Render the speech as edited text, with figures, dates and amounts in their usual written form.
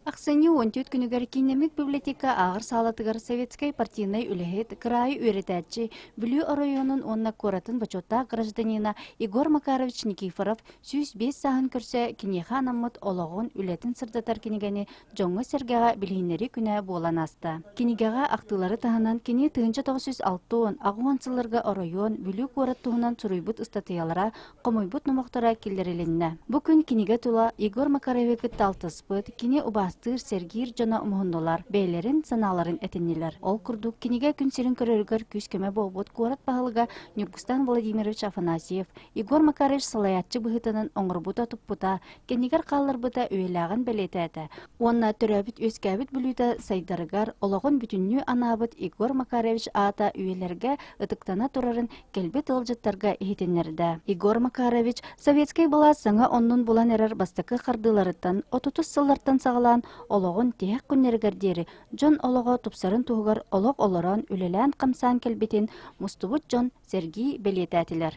Ахсынньы 14 күнүгэр кииннэммит библиотека ааҕар саалатыгар советскай партийнай үлэһит, кыраайы үөрэтээччи, Бүлүү оройуонун уонна куоратын бочуоттаах гражданина Егор Макарович Никифоров 105 сааһын көрсө киниэхэ анаммыт олоҕун, үлэтин сырдатар кинигэни дьоҥҥо-сэргэҕэ билиһиннэрии күнэ буолан ааста. Кинигэҕэ ахтыылары таһынан кини 1960, 80 сылларга оройуон, Бүлүү куорат туһунан суруйбут ыстатыйалара, хомуйбут номохторо киллэрилиннэ. Бу күн кинигэ тула Егор Макаровы кытта алтыспыт, кини убаастыыр, сэргиир дьоно муһуннулар, бэйэлэрин санааларын этиннилэр. Ол курдук, кинигэ күн сирин көрөрүгэр күүс-көмө буолбут куорат баһылыга Ньургустан Владимирович Афанасьев, Егор Макарович салайааччы быһыытынан оҥорбута-туппута, кэннигэр хаалларбыта үйэлээҕин бэлиэтээтэ уонна төрөөбүт-үөскээбит бүлүүтэ сайдарыгар олоҕун бүтүннүү анаабыт Егор Макарович аата үйэлэргэ ытыктана турарын кэлбит ыалдьыттарга иһитиннэрдэ. Егор Макарович советскай былаас саҥа оннун булан эрэр бастакы хардыыларыттан отутус сыллартан саҕалаан олоҕун тиһэх күннэригэр диэри дьон олоҕо тупсарын туһугар олох олорон, үлэлээн-хамсаан кэлбитин мустубут дьон сэргии бэлиэтээтилэр.